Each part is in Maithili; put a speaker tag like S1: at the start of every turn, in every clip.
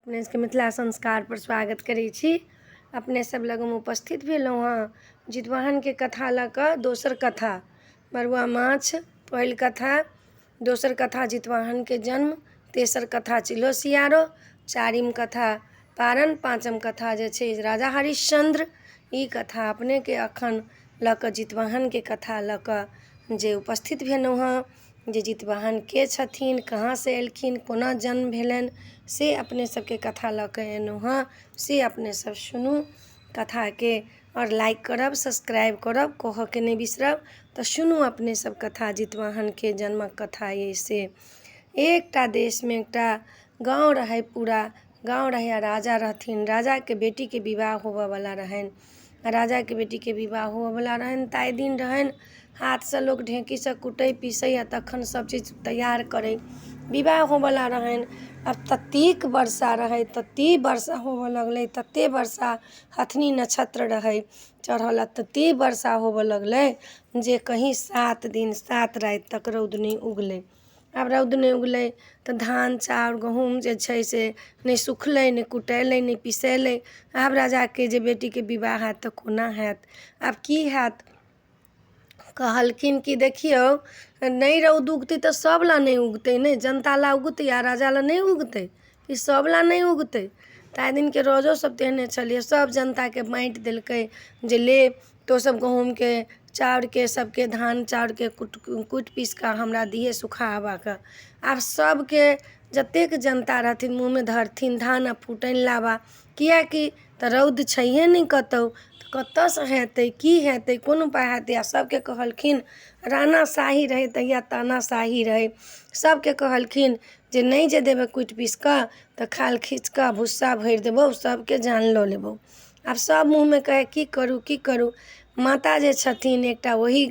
S1: अपने सबके मिथिला संस्कारपर स्वागत करै छी। अपने सब लगमे उपस्थित भेलहुँ हँ जितवाहनके कथा लऽ कऽ। दोसर कथा बरुआ माछ पहिल कथा, दोसर कथा जितवाहनके जन्म, तेसर कथा चिल्हो सियारो, चारिम कथा पारन, पाँचम कथा जे छै राजा हरिश्चन्द्र। ई कथा अपनेके एखन लऽ कऽ जितवाहनके कथा लऽ कऽ जे उपस्थित भेलहुँ हँ, जे जितवाहन के छथिन, कहाँसँ एलखिन, कोना जन्म भेलनि, से अपने सबके कथा लऽ कऽ एलहुँ हँ। से अपने सब सुनू कथाके आओर लाइक करब, सब्सक्राइब करब, कहऽके नहि बिसरब। तऽ सुनू अपने सब कथा, जितवाहनके जन्मक कथा अइ। से एकटा देशमे एकटा गाँव रहै, पूरा गाँव रहै आ राजा रहथिन। राजाके बेटीके विवाह होबऽवला रहनि। राजाके बेटीके विवाह होबऽवला रहनि ताहि दिन रहनि, हाथसँ लोक ढेकीसँ कूटै पीसै आ तखन सभचीज तैयार करै। विवाह होबऽवला रहनि। आब ततेक वर्षा रहै, ततेक वर्षा होबऽ लगलै, ततेक वर्षा, हथिनी नक्षत्र रहै चढ़ल आ ततेक वर्षा होबऽ लगलै जे कहीँ 7 दिन 7 राति तक रौद नहि उगलै। आब रौद नहि उगलै तऽ धान चाउर गहुम जे छै से नहि सुखलै, नहि कुटेलै, नहि पिसेलै। आब राजाके जे बेटीके विवाह हैत तऽ कोना हैत, आब की हैत? कहलखिन कि देखियौ, नहि रौद उगतै तऽ सभ लए नहि उगतै ने, जनता लए उगतै आ राजा लए नहि उगतै कि सभ लए नहि उगतै? ताहि दिनके रोजो सभ तेहने छलियै। सभ जनताके बाँटि देलकै जे ले तोँ सभ गहुमके चाउरके सभके धान चाउरके कुटि पीसि कऽ हमरा दिहे सुखा कऽ। आब सभके जतेक जनता रहथिन मुँहमे धरथिन धान आ फूटनि लाबा, किएकि तऽ रौद छैहे नहि कतहु, तऽ कतयसँ हेतै, की हेतै, कोन उपाय हेतै? आ सभके कहलखिन, राना शाही रहै तहिया, तानाशाही रहै, सभके कहलखिन जे नहि जे देबै कुटि पीसि कऽ तऽ खाल खीँच कऽ भुस्सा भरि देबौ, सभके जान लऽ लेबौ। आब सभ मुँहमे कहै की करू, की करू? माता जे छथिन एकटा ओही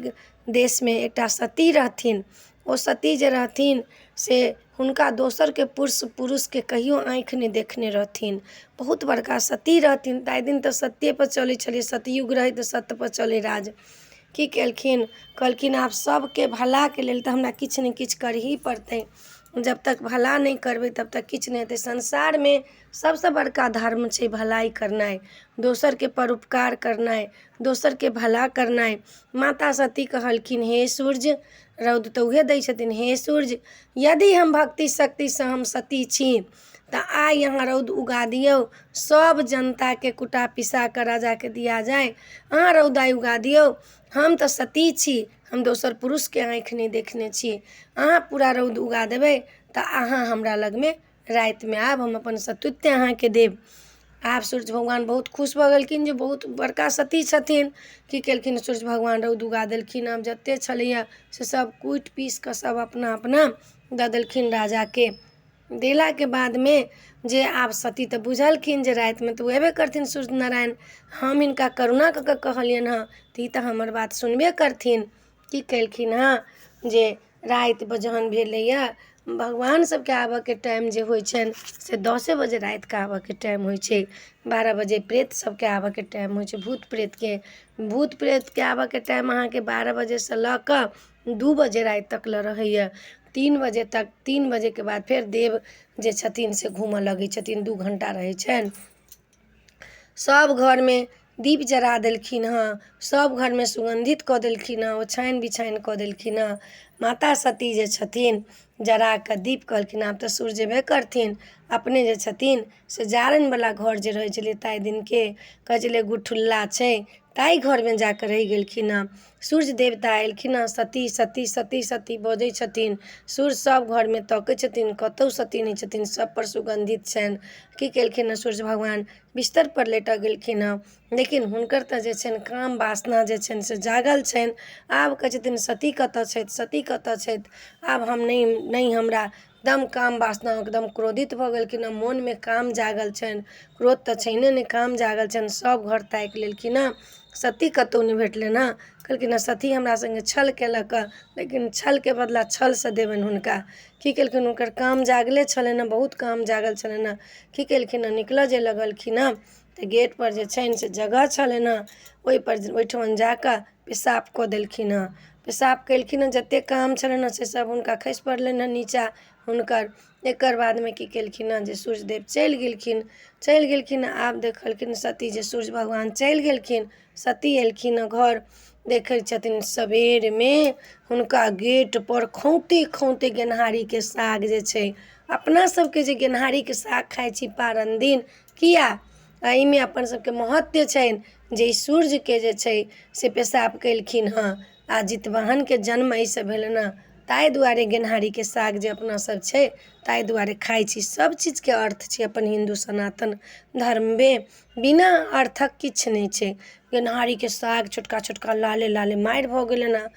S1: देशमे एकटा सती रहथिन। ओ सती जे रहथिन से हुनका दोसरके पुरुषके कहियो आँखि नहि देखने रहथिन। बहुत बड़का सती रहथिन। ताहि दिन तऽ सत्येपर चलै छलै, सतयुग रहै तऽ सत्यपर चलै राज। की केलखिन? कहलखिन आब सभके भलाके लेल तऽ हमरा किछु ने किछु करही पड़तै। जब तक भला नहि करबै तब तक किछु नहि हेतै। संसारमे सभसँ बड़का धर्म छै भलाइ करनाइ, दोसरके परोपकार करनाइ, दोसरके भला करनाइ। माता सती कहलखिन, हे सूर्य, रौद तऽ उएह दै छथिन, हे सूर्य, यदि हम भक्ति शक्तिसँ हम सती छी तऽ आइ अहाँ रौद उगा दियौ, सभ जनताके कुटा पिसा कऽ राजाके दिया जाय। अहाँ रौद आइ उगा दियौ, हम तऽ सती छी, हम दोसर पुरुषके आँखि नहि देखने छी। अहाँ पूरा रौद उगा देबै तऽ अहाँ हमरा लगमे रातिमे आयब, हम अपन सतीत्व अहाँके देब। आब सूर्य भगवान बहुत खुश भऽ गेलखिन जे बहुत बड़का सती छथिन। की केलखिन सूर्य भगवान? रौद उगा देलखिन। आब जतेक छलैए से सभ कुटि पीसि कऽ सभ अपना अपना दऽ देलखिन राजाके। देलाके बादमे जे आब सती तऽ बुझलखिन जे रातिमे तऽ ओ अयबे करथिन सूर्य नारायण, हम हिनका करुणा कऽ कऽ कहलियनि हँ तऽ ई तऽ हमर बात सुनबे करथिन। की केलखिन हँ जे राति जहन भेलैए, भगवान सभके आबयके टाइम जे होइ छनि से 10 बजे रातिके आबयके टाइम होइ छै। 12 बजे प्रेत सभके आबयके टाइम होइ छै, भूत प्रेतके। भूत प्रेतके आबयके टाइम अहाँके 12 बजेसँ लऽ कऽ 2 बजे राति तक लऽ रहैए, 3 बजे तक। 3 बजेके बाद फेर देव जे छथिन से घूमऽ लगै छथिन, 2 घण्टा रहै छनि। सभ घरमे दीप जरा देलखिन हँ, सभ घरमे सुगन्धित कऽ देलखिन हँ, ओछानि बिछानि कऽ देलखिन हँ। माता सती जे छथिन जरा कऽ दीप, कहलखिन आब तऽ सूर्य एबे करथिन। अपने जे छथिन से जारनिवला घर जे रहै छलै ताहि दिनके, कहै छलै गुठुल्ला छै, ताहि घरमे जा कऽ रहि गेलखिन हँ। सूर्य देवता एलखिन हँ, सती सती सती सती बजै छथिन। सूर्य सभ घरमे तकै छथिन, कतहु सती नहि छथिन, सभपर सुगन्धित छनि। की केलखिन हँ सूर्य भगवान? बिस्तरपर लेटऽ गेलखिन हँ, लेकिन हुनकर तऽ जे छनि काम वासना जे छनि से जागल छनि। आब कहै छथिन सती कतऽ छथि, सती कतऽ छथि? आब हम नहि नहि, हमरा एकदम काम वासना एकदम क्रोधित भऽ गेलखिन हँ। मोनमे काम जागल छनि, क्रोध तऽ छैने नहि, काम जागल छनि। सभ घर ताकि लेलखिन हँ, सती कतहु नहि भेटलनि हँ। कहलखिन हँ सती हमरा सङ्गे छल केलक हँ, लेकिन छलके बदला छलसँ देबनि हुनका। की केलखिन? हुनकर काम जागले छलनि हँ, बहुत काम जागल छलनि हँ। की केलखिन हँ? निकलऽ जे लगलखिन हँ तऽ गेटपर जे छनि से जगह छलनि हँ, ओहिपर ओहिठमन जा कऽ पेशाब कऽ देलखिन हँ। पेशाब केलखिन हँ, जतेक काम छलनि हँ से सभ हुनका खसि पड़लनि हँ नीचाँ हुनकर। एकर बादमे की केलखिन हँ जे सूर्यदेव चलि गेलखिन। चलि गेलखिन। आब देखलखिन सती जे सूर्य भगवान चलि गेलखिन। सती एलखिन हँ घर, देखै छथिन सबेरमे हुनका गेटपर खौँते खौँते गेनहारीके साग जे छै, अपना सबके जे गेनहारीके साग खाइ छी पारन दिन, किया एहिमे अपन सबके महत्व छनि जे ई सूर्यके जे छै से पेशाब केलखिन हँ आओर जितवाहनके जन्म एहिसँ भेलनि हँ, ताहि दुआरे गेनहारीके साग जे अपना सब छै ताहि दुआरे खाइ छी। सब चीजके अर्थ छै अपन हिन्दू सनातन धर्ममे, बिना अर्थक किछु नहि छै। गेनहारीके साग छोटका छोटका लाले लाले मारि भऽ गेलनि हँ।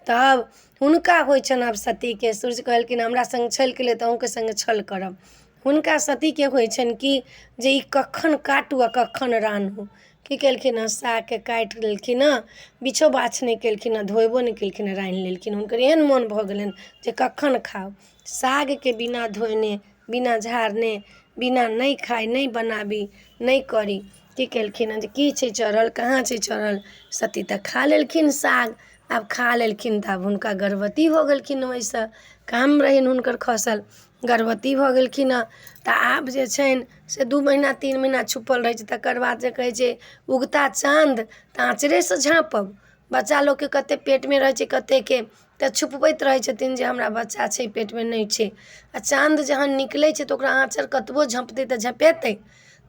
S1: तब हुनका होइ छनि आब सतीके, सूर्य कहलखिन हमरा सङ्ग छल केलियै तऽ अहूँके सङ्गे छल करब। हुनका सतीके होइ छनि कि जे ई कखन काटू आओर कखन रान्हू। की केलखिन हँ, सागके काटि लेलखिन हँ, बिछो बाछ नहि केलखिन हँ, धोएबो नहि केलखिन हँ, रान्हि लेलखिन। हुनकर एहन मोन भऽ गेलनि जे कखन खाउ सागके, बिना धोने बिना झाड़ने बिना नहि खाइ, नहि बनाबी, नहि करी। की केलखिन हँ जे की छै चढ़ल, कहाँ छै चढ़ल। सती तऽ खा लेलखिन साग। आब खा लेलखिन तऽ आब हुनका गर्भवती भऽ गेलखिन। ओहिसँ काम रहनि हुनकर खसल, गर्भवती भऽ गेलखिन हँ। तऽ आब जे छनि से 2 महीना 3 महीना छुपल रहै छै, तकर बाद जे कहै छै उगता चाँद तऽ आँचरेसँ झाँपब। बच्चा लोकके कतेक पेटमे रहै छै, कतेकके तऽ छुपबैत रहै छथिन जे हमरा बच्चा छै पेटमे, नहि छै। आ चाँद जहन निकलै छै तऽ ओकरा आँचर कतबो झँपतै तऽ झँपेतै?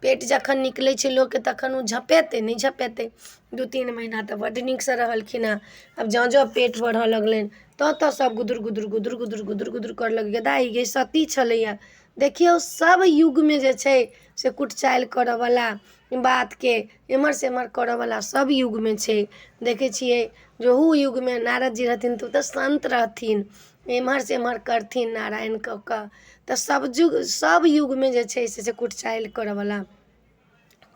S1: पेट जखन निकलै छै लोकके तखन ओ झँपेतै? नहि झँपेतै। 2 3 महीना तऽ बड्ड नीकसँ रहलखिन हँ। आब जँ जँ पेट बढ़ऽ लगलनि तँ तँ सभ गुदुर गुदुर गुदुर गुदुर गुदुर गुदुर करऽ लगै, गे दाइ गे सती छलैए। देखियौ, सभ युगमे जे छै से कुटचालि करऽवला, बातके एम्हरसँ एम्हर करऽवला सभ युगमे छै। देखै छियै जे ओहू युगमे नारद जी रहथिन तऽ ओ तऽ सन्त रहथिन, एम्हरसँ एम्हर करथिन नारायण कऽ कऽ। तऽ सभ युग, सभ युगमे जे छै से कुटचालि करऽवला।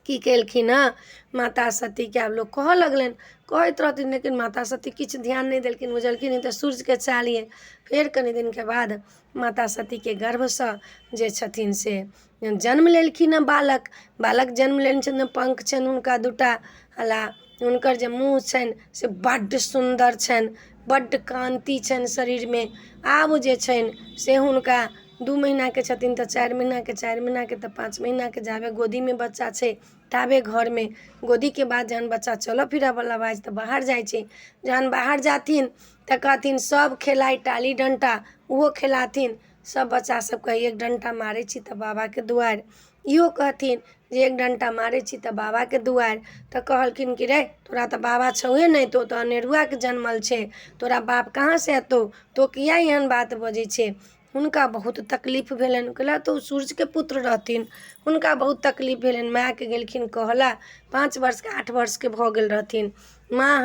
S1: की केलखिन हँ माता सतीके आब लोक कहऽ लगलनि, कहैत रहथिन, लेकिन माता सती किछु ध्यान नहि देलखिन। बुझलखिन ई तऽ सूर्यके चाल अइ। फेर कनि दिनके बाद माता सतीके गर्भसँ जे छथिन से जन्म लेलखिन हँ बालक। बालक जन्म लेने छथिन, पङ्ख छनि हुनका 2टा हला, हुनकर जे मुँह छनि से बड्ड सुन्दर छनि, बड्ड कान्ति छनि शरीरमे। आब जे छनि से हुनका 2 महीनाके छथिन तऽ 4 महीनाके, 4 महीनाके तऽ 5 महीनाके, जाबे गोदीमे बच्चा छै ताबे घरमे, गोदीके बाद जहन बच्चा चलऽ फिरऽवला भऽ जाइ छै तऽ बाहर जाइ छै। जहन बाहर जाथिन तऽ कहथिन सभ खेलाइ टाली डण्टा, ओहो खेलाथिन। सभ बच्चा सभ कहै एक डण्टा मारै छी तऽ बाबाके दुआरि, इहो कहथिन जे एक डण्टा मारै छी तऽ बाबाके दुआरि। तऽ कहलखिन कि रे तोरा तऽ बाबा छौहे नहि, तोँ तऽ अनेरुआके जनमल छै, तोरा बाप कहाँसँ एतौ, तोँ किया एहन बात बजै छै? हुनका बहुत तकलीफ भेलनि, कैला तऽ ओ सूर्यके पुत्र रहथिन। हुनका बहुत तकलीफ भेलनि। मायके गेलखिन कहऽ, 5 वर्षके 8 वर्षके भऽ गेल रहथिन। माँ,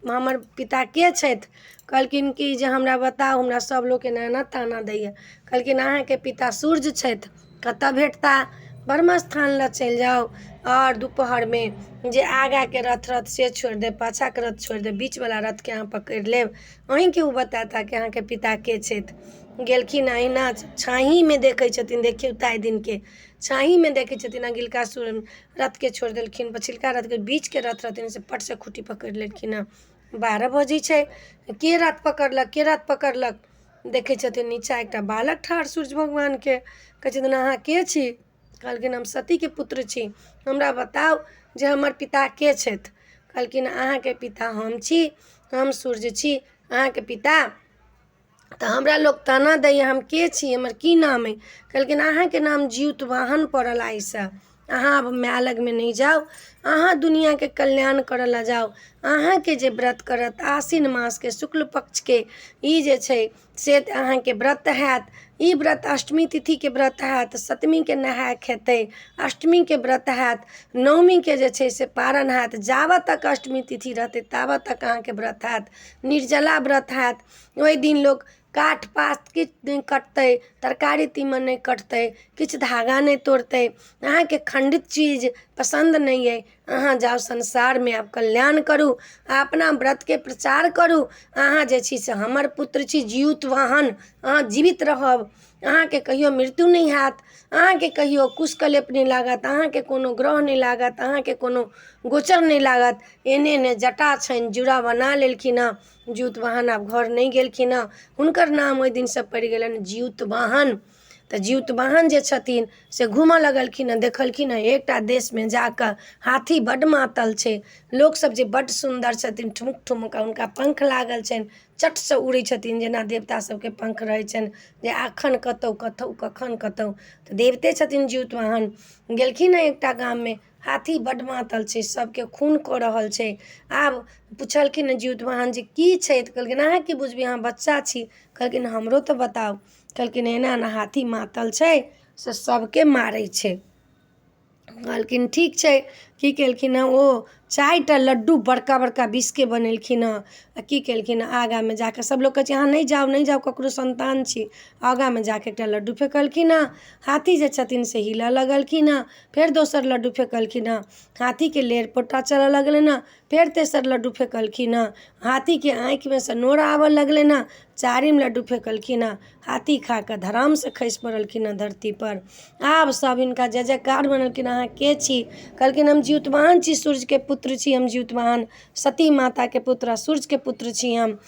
S1: हमर पिता के छथि? कहलखिन कि जे हमरा बताउ, हमरा सभ लोक एना एना ताना दैए। कहलखिन अहाँके पिता सूर्य छथि। कतऽ भेटता? ब्रह्म स्थान लग चलि जाउ, आओर दुपहरमे जे आगाँके रथ रहत से छोड़ि देब, पाछाँके रथ छोड़ि देब, बीचवला रथके अहाँ पकड़ि लेब, अहीँके ओ बतेता कि अहाँके पिता के छथि। गेलखिन, अहिना छाहीमे देखै छथिन। देखियौ, ताहि दिनके छाहीमे देखै छथिन, अगिलका रथके छोड़ि देलखिन, पछिलका रथके, बीचके रथ रहथिन से पटसँ खुट्टी पकड़ि लेलखिन हँ। 12 बजै छै, के रथ पकड़लक, के रथ पकड़लक? देखै छथिन नीचाँ एकटा बालक ठाढ़ सूर्य भगवानके। कहै छथिन अहाँ के छी? कहलखिन हम सतीके पुत्र छी, हमरा बताउ जे हमर पिता के छथि। कहलखिन अहाँके पिता हम छी, हम सूर्य छी अहाँके पिता। तऽ हमरा लोक ताना दैए, हम के छी, हमर की नाम अइ? कहलखिन अहाँके नाम जिउतवाहन पड़ल। आइसँ अहाँ आब माय लगमे नहि जाउ, अहाँ दुनिआँके कल्याण करऽ लए जाउ। अहाँके जे व्रत करत आश्विन मासके शुक्ल पक्षके ई जे छै से अहाँके व्रत हैत, ई व्रत अष्टमी तिथिके व्रत हैत, सप्तमीके नहाय खेतै, अष्टमीके व्रत हैत, नवमीके जे छै से पारन हैत। जाबऽ तक अष्टमी तिथि रहतै ताबऽ तक अहाँके व्रत हैत, निर्जला व्रत हैत। ओहि दिन लोक काठ पात किछु नहि कटतै, तरकारी तीमन नहि कटतै, किछु धागा नहि तोड़तै। अहाँके खण्डित चीज पसन्द नहि अइ। अहाँ जाउ संसारमे, आब कल्याण करू आ अपना व्रतके प्रचार करू। अहाँ जे छी से हमर पुत्र छी जिउतवाहन, अहाँ जीवित रहब, अहाँके कहियो मृत्यु नहि हैत, अहाँके कहियो कुशकलेप नहि लागत, अहाँके कोनो ग्रह नहि लागत, अहाँके कोनो गोचर नहि लागत। एहने एहने जटा छनि, जुड़ा बना लेलखिन हँ जिउतवाहन। आब घर नहि गेलखिन हँ, हुनकर नाम ओहि दिनसँ पड़ि गेलनि जिउतवाहन। तऽ जिउतवाहन जे छथिन से घूमऽ लगलखिन हँ। देखलखिन हँ एकटा देशमे जाकऽ हाथी बड्ड मातल छै, लोक सब जे बड्ड सुन्दर छथिन, ठुमुक ठुमुक हुनका पङ्ख लागल छनि, चटसँ उड़ै छथिन जेना देवता सबके पङ्ख रहै छनि, जे एखन कतहु कतहु कखन कतहु। तऽ देवते छथिन जिउतवाहन। गेलखिन हँ एकटा गाममे, हाथी बड्ड मातल छै, सबके खून कऽ रहल छै। आब पुछलखिन जिउतवाहन जे की छै? तऽ कहलखिन अहाँ की बुझबै, अहाँ बच्चा छी। कहलखिन हमरो तऽ बताउ। कहलखिन एना एना हाथी मातल छै से सबके मारै छै। कहलखिन ठीक छै। की केलखिन हँ, ओ 4टा लड्डू बड़का बड़का विषके बनेलखिन हँ आओर की केलखिन हँ, आगाँमे जाकऽ सब लोक कहै छै अहाँ नहि जाउ, नहि जाउ, ककरो सन्तान छी। आगाँमे जाकऽ एकटा लड्डू फेकलखिन हँ, हाथी जे छथिन से हिलऽ लगलखिन हँ। फेर दोसर लड्डू फेकलखिन हँ, हाथीके लेर पोटा चलऽ लगलनि हँ। फेर तेसर लड्डू फेकलखिन हँ, हाथीके आँखिमे सँ नोर आबऽ लगलनि हँ। चारिम लड्डू फेकलखिन हँ, हाथी खाकऽ धरामसँ खसि पड़लखिन हँ धरतीपर। आब सब हिनका जय जयकार बनेलखिन। अहाँ के छी? कहलखिन हम जिउतवाहन छी, सूर्यके पुत्र छी हम, जिउतवाहन सती माताके पुत्र आ सूर्यके पुत्र छी हम।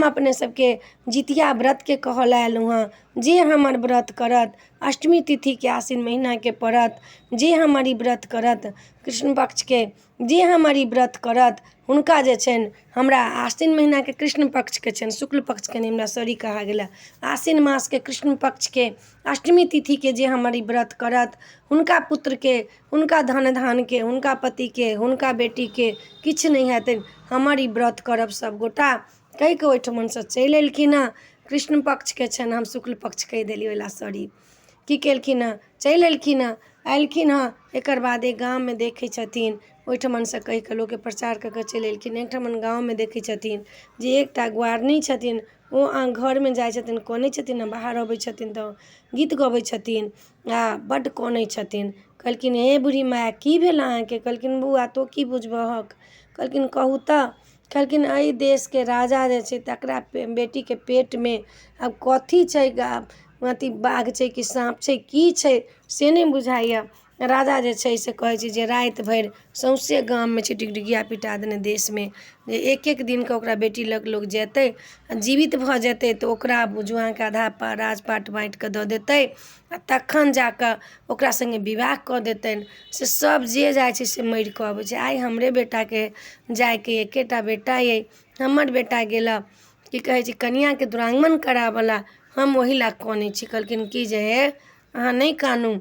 S1: अपने सबके जितिया व्रतके कहऽ लए अयलहुँ हँ। जे हमर व्रत करत, अष्टमी तिथिके आसिन महिनाके पड़त, जे हमर ई व्रत करत, कृष्ण पक्षके जे हमर ई व्रत करत, हुनका जे छनि हमरा आसिन महिनाके कृष्ण पक्षके छनि, शुक्ल पक्षके नहि, हमरा सॉरी कहा गेलै। आसिन मासके कृष्ण पक्षके अष्टमी तिथिके जे हमर ई व्रत करत, हुनका पुत्रके, हुनका धन धानके, हुनका पतिके, हुनका बेटीके किछु नहि हेतनि। हमर ई व्रत करब सब गोटा कहिकऽ ओहिठमनसँ चलि एलखिन हँ। कृष्ण पक्षके छनि, हम शुक्ल पक्ष कहि देलियै, ओहि लए सॉरी। की केलखिन हँ, चलि एलखिन हँ, एलखिन हँ। एकर बाद एक गाममे देखै छथिन, ओहिठमनसँ कहिकऽ लोकके प्रचार कऽ कऽ चलि एलखिन। एकठमन गाँवमे देखै छथिन जे एकटा ग्वारनी छथिन, ओ घरमे जाइ छथिन कनै छथिन आओर बाहर अबै छथिन तऽ गीत गबै छथिन आओर बड्ड कनै छथिन। कहलखिन हे बूढ़ी माय, की भेल अहाँके? कहलखिन बौआ, तोँ की बुझबहक। कहलखिन कहू तऽ। कहलखिन एहि देशके राजा जे छै तकरा बेटीके पेटमे आब कथी छै, अथी बाघ छै कि साँप छै, की छै से नहि बुझाइए। राजा जे छै से कहै छै जे राति भरि सौँसे गाममे छै डिगडिगिया पिटा देने देशमे, जे एक एक दिनके ओकरा बेटी लग लोक जेतै आओर जीवित भऽ जेतै तऽ ओकरा बुझू अहाँके आधा राजपाट बाँटिकऽ दऽ देतै आओर तखन जाकऽ ओकरा सङ्गे विवाह कऽ देतनि। से सभ जे जाइ छै से मरिकऽ अबै छै। आइ हमरे बेटाके जाइके, एकेटा बेटा अइ हमर, बेटा गेलऽ की कहै छै कनिआँके दुरागमन कराबऽ लए, हम ओहि लए कनै छी। कहलखिन कि जे हे अहाँ नहि कानू,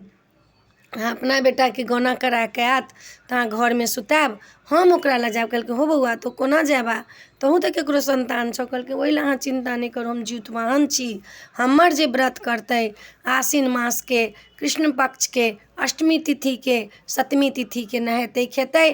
S1: अहाँ अपना बेटाके गौना कराकऽ आयत तऽ अहाँ घरमे सुतायब, हम ओकरा लए जायब। कहलकै हौ बौआ, तू कोना जेबऽ, तोहूँ तऽ ककरो सन्तान छऽ। कहलकै ओइ लए अहाँ चिन्ता नहि करू, हम जिउतवाहन छी। हमर जे व्रत करतै आसिन मासके कृष्ण पक्षके अष्टमी तिथिके सप्तमी तिथिके नहेतै खेतै,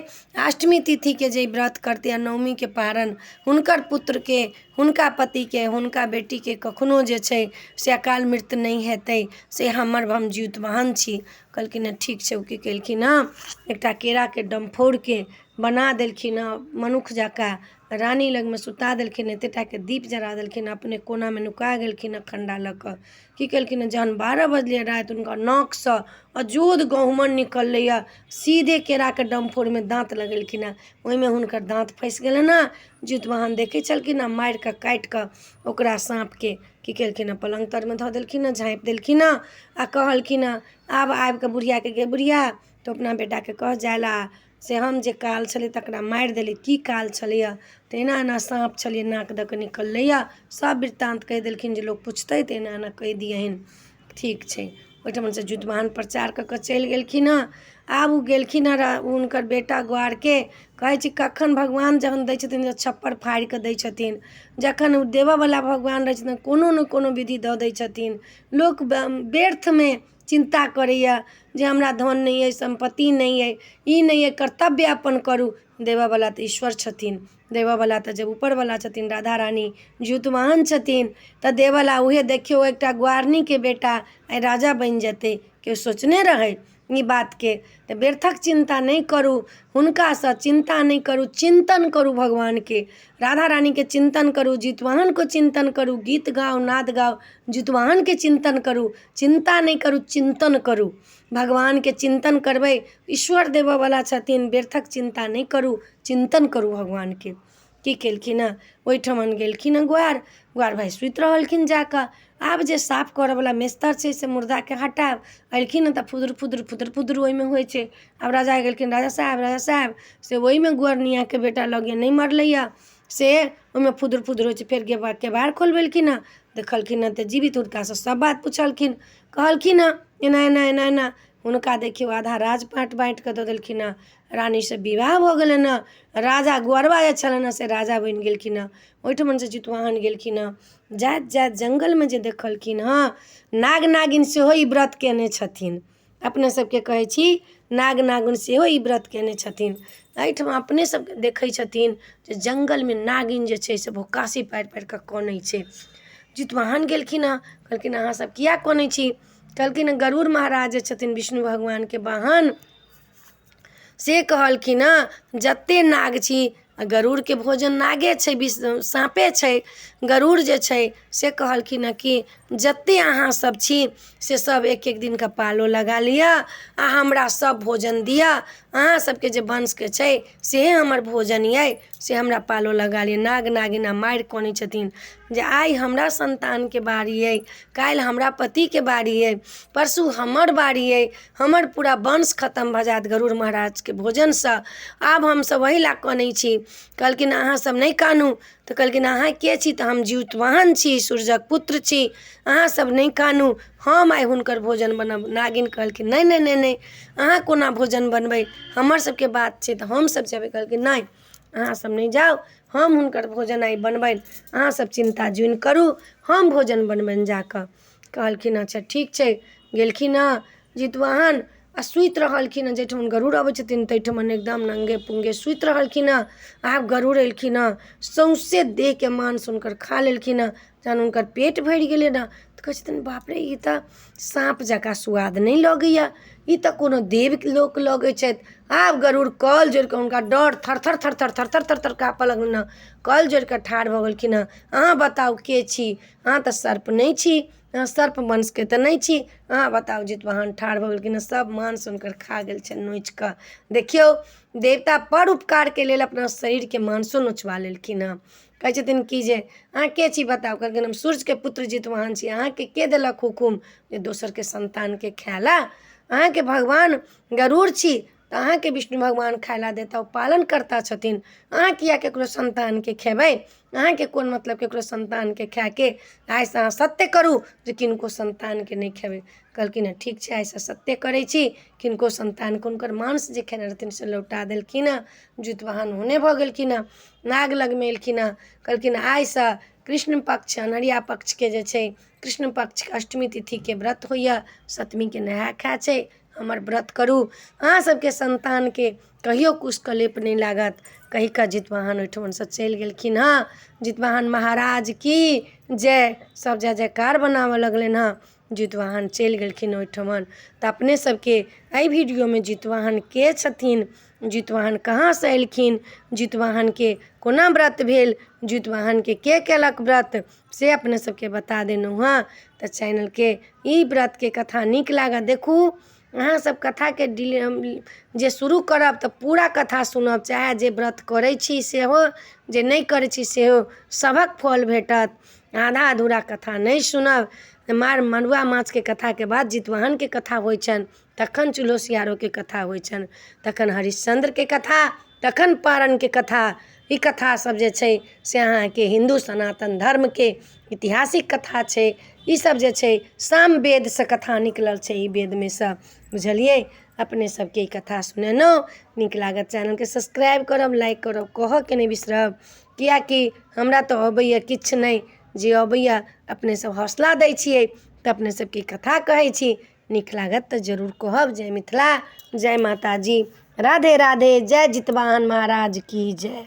S1: अष्टमी तिथिके जे व्रत करतै आओर नवमीके पारन, हुनकर पुत्रके, हुनका पतिके, हुनका बेटीके कखनो जे छै से अकाल मृत्यु नहि हेतै, से हमर हम जिउतवाहन छी। कहलखिन हँ ठीक छै। ओ की केलखिन हँ, एकटा केराके डम्फौरके बना देलखिन हँ मनुख जकाँ, रानी लगमे सुता देलखिन, एतेटाके दीप जरा देलखिन, अपने कोनामे नुका गेलखिन हँ खण्डा लऽ कऽ। की केलखिन हँ, जहन 12 बजलै राति, हुनका नाकसँ अजोध गहुमन निकललैए, सीधे केराके डम्फौरमे दाँत लगेलखिन हँ, ओहिमे हुनकर दाँत फँसि गेलनि हँ। जितवाहन देखै छलखिन हँ, मारि कऽ काटि कऽ ओकरा साँपके की केलखिन हँ, पलङ्ग तरमे धऽ देलखिन हँ, झाँपि देलखिन हँ आओर कहलखिन हँ आब आबि कऽ बुढ़ियाके, गे बुढ़िया, तू अपना बेटाके कह जाइ लए, से हम जे काल छलै तकरा मारि देली। की काल छलैए? तऽ एना एना साँप छलै, नाक दऽ कऽ निकललैए। सब वृतान्त कहि देलखिन जे लोक पुछतै तऽ एना एना कहि दियहिन। ठीक छै। ओहिठमनसँ जितवाहन प्रचार कऽ कऽ चलि गेलखिन हँ। आब ओ गेलखिन हँ हुनकर बेटा ग्वारके कहै छी, कखन भगवान जहन दै छथिन तऽ छप्पर फाड़ि कऽ दै छथिन। जखन ओ देबऽवला भगवान रहै छथिन, कोनो ने कोनो विधि दऽ दै छथिन। लोक व्यर्थमे चिन्ता करैए जे हमरा धन नहि अइ, सम्पत्ति नहि अइ, ई नहि अइ। कर्तव्य अपन करू, देबऽवला तऽ ईश्वर छथिन, देबऽवला तऽ जे उपरवला छथिन, राधा रानी जितवाहन छथिन, तऽ देबऽवला उएह। देखियौ, एकटा ग्वारनीके बेटा आइ राजा बनि जेतै, केओ सोचने रहै ई बातके? तऽ व्यर्थक चिन्ता नहि करू, हुनकासँ चिन्ता नहि करू, चिन्तन करू भगवानके, राधा रानीके चिन्तन करू, जितवाहनके चिन्तन करू, गीत गाउ, नाद गाउ, जितवाहनके चिन्तन करू, चिन्ता नहि करू, चिन्तन करू भगवानके। चिन्तन करबै, ईश्वर देबऽवला छथिन। व्यर्थक चिन्ता नहि करू, चिन्तन करू भगवानके। की केलखिन हँ, ओहिठमन गेलखिन हँ ग्वार, ग्वार भाय सुति रहलखिन जा कऽ। आब जे साफ करऽवला मेस्तर छै से मुर्दाके हटायब। एलखिन तऽ फुदुर फुदुर फुदुर फुदुर ओइमे होइ छै। आब राजा गेलखिन, राजा साहेब, राजा साहेब, से ओइमे गोरनियाके बेटा लगैए नहि मरलैए, से ओइमे फुदुर फुदुर होइ छै। फेर केबाड़ खोलबेलखिन हँ, देखलखिन हँ तऽ जीवित। हुनकासँ सब बात पुछलखिन, कहलखिन हँ एना एना एना एना। हुनका देखियौ, आधा राजपाट बाँटि कऽ दऽ देलखिन हँ, रानीसँ विवाह भऽ गेलनि हँ। राजा गोअरबा जे छलनि हँ से राजा बनि गेलखिन हँ। ओहिठमनसँ जितवाहन गेलखिन हँ। जाइत जाइत जङ्गलमे जे देखलखिन हँ, नाग नागिन सेहो ई व्रत कयने छथिन। अपने सबके कहै छी, नाग नागिन सेहो ई व्रत कयने छथिन। एहिठमा अपने सबके देखै छथिन जे जङ्गलमे नागिन जे छै से भोकासी पारि पारि कऽ कनै छै। जितवाहन गेलखिन हँ, कहलखिन अहाँ सब किए कनै छी? कहलखिन गरुड़ महाराज जे छथिन विष्णु भगवानके वाहन, से कहलखिन हँ जते नाग छी, गरुड़के भोजन नागे छै, विष साँपे छै। गरुड़ जे छै से कहलखिन हँ कि जते अहाँ सब छी से सब एक एक दिनके पालो लगा लिअ आ हमरा सब भोजन दिअ। अहाँ सबके जे वंशके छै सेहे हमर भोजन अइ, से हमरा पालो लगा लिअ। नाग नागिन आ मारि कनै छथिन जे आइ हमरा सन्तानके बारी अइ, काल्हि हमरा पतिके बारी अइ, परसू हमर बारी अइ, हमर पूरा वंश खतम भऽ जायत गरुड़ महाराजके भोजनसँ। आब हमसब एहि लए कनै छी। कहलखिन अहाँ सब नहि कानू। तऽ कहलखिन अहाँ के छी? तऽ हम जितवाहन छी, सूर्यक पुत्र छी, अहाँ सब नहि कानू, हम आइ हुनकर भोजन बनब। नागिन कहलखिन नहि नहि नहि नहि, अहाँ कोना भोजन बनबै? हमर सबके बात छै तऽ हमसब जेबै। कहलखिन नहि, अहाँ सब नहि जाउ, हम हुनकर भोजन आइ बनबनि, अहाँ सब चिन्ता जुनि करू, हम भोजन बनबनि जाकऽ। कहलखिन अच्छा ठीक छै। गेलखिन हँ जितवाहन आ सुति रहलखिन हँ। जाहिठमन गरुड़ अबै छथिन ताहिठमन एकदम नंगे पुंगे सुति रहलखिन हँ। आब गरुड़ एलखिन हँ, सौँसे देहके मांस हुनकर खा लेलखिन हँ। जहन हुनकर पेट भरि गेलनि हँ तऽ कहै छथिन बाप रे, ई तऽ साँप जकाँ सुआद नहि लगैए, ई तऽ कोनो देव लोक लगै छथि। आब गरुड़ कल जोड़ि कऽ, हुनका डर थरथर थरथर थरथर थरथर काँपऽ लगलनि हँ। कल जोड़ि कऽ ठाढ़ भऽ गेलखिन हँ, अहाँ बताउ के छी? अहाँ तऽ सर्प नहि छी, अहाँ सर्प वंशके तऽ नहि छी, अहाँ बताउ। जितवाहन ठाढ़ भऽ गेलखिन हँ, सब मांस हुनकर खा गेल छनि नोचि कऽ। देखियौ, देवता पर उपकारके लेल अपना शरीरके मांसो नोचबा लेलखिन हँ। कहै छथिन कि जे अहाँ के छी बताउ? कहलखिन हम सूर्यके पुत्र जितवाहन छी। अहाँके के देलक हुकुम जे दोसरके सन्तानके खाय लए? अहाँके भगवान गरुड़ छी तऽ अहाँके विष्णु भगवान खाय लए देता, ओ पालन करता छथिन। अहाँ किए ककरो सन्तानके खेबै? अहाँके कोन मतलब ककरो सन्तानके खायके? आइसँ अहाँ सत्य करू जे किनको सन्तानके नहि खेबै। कहलखिन हँ ठीक छै, आइसँ सत्य करै छी किनको सन्तानके। हुनकर मांस जे खेने रहथिन से लौटा देलखिन हँ। जितवाहन होने भऽ गेलखिन हँ। नाग लगमे एलखिन हँ, कहलखिन आइसँ कृष्ण पक्ष अन्हरिया पक्षके जे छै, कृष्ण पक्षके अष्टमी तिथिके व्रत होइए, सप्तमीके नहाय खाय छै, हमर व्रत करू, अहाँ सबके सन्तानके कहियो कुश कलेप नहि लागत। कहि कऽ जितवाहन ओहिठमनसँ चलि गेलखिन हँ। जितवाहन महाराज की जय! सब जय जयकार बनाबऽ लगलनि हँ। जितवाहन चलि गेलखिन ओहिठमन। तऽ अपने सबके एहि वीडियोमे जितवाहन के छथिन, जितवाहन कहाँसँ एलखिन, जितवाहनके कोना व्रत भेल, जितवाहनके के केलक व्रत, से अपने सबके बता देलहुँ हँ। तऽ चैनलके ई व्रतके कथा नीक लागत देखू। अहाँ सब कथाके डिले जे शुरू करब तऽ पूरा कथा सुनब, चाहे जे व्रत करै छी सेहो, जे नहि करै छी सेहो, सभक फल भेटत। आधा अधूरा कथा नहि सुनब। मार मड़ुआ माछके कथाके बाद जितवाहनके कथा होइ छनि, तखन चूल्हो सियारोके कथा होइ छनि, तखन हरिश्चन्द्रके कथा, तखन पारनके कथा। ई कथा सब जे छै से अहाँके हिन्दू सनातन धर्मके ऐतिहासिक कथा छै। ई सब जे छै साम वेदसँ कथा निकलल छै, ई वेदमे सँ बुझलियै। अपने सबके ई कथा सुनेलहुँ, नीक लागत चैनलके सब्सक्राइब करब, लाइक करब, कहऽके नहि बिसरब, किएकि हमरा तऽ अबैए किछु नहि, जे अबैए अपने सब हौसला दै छियै तऽ अपने सबके कथा कहै छी। नीक लागत तऽ जरूर कहब। जय मिथिला, जय माताजी, राधे राधे, जय जितवाहन महाराज की जय।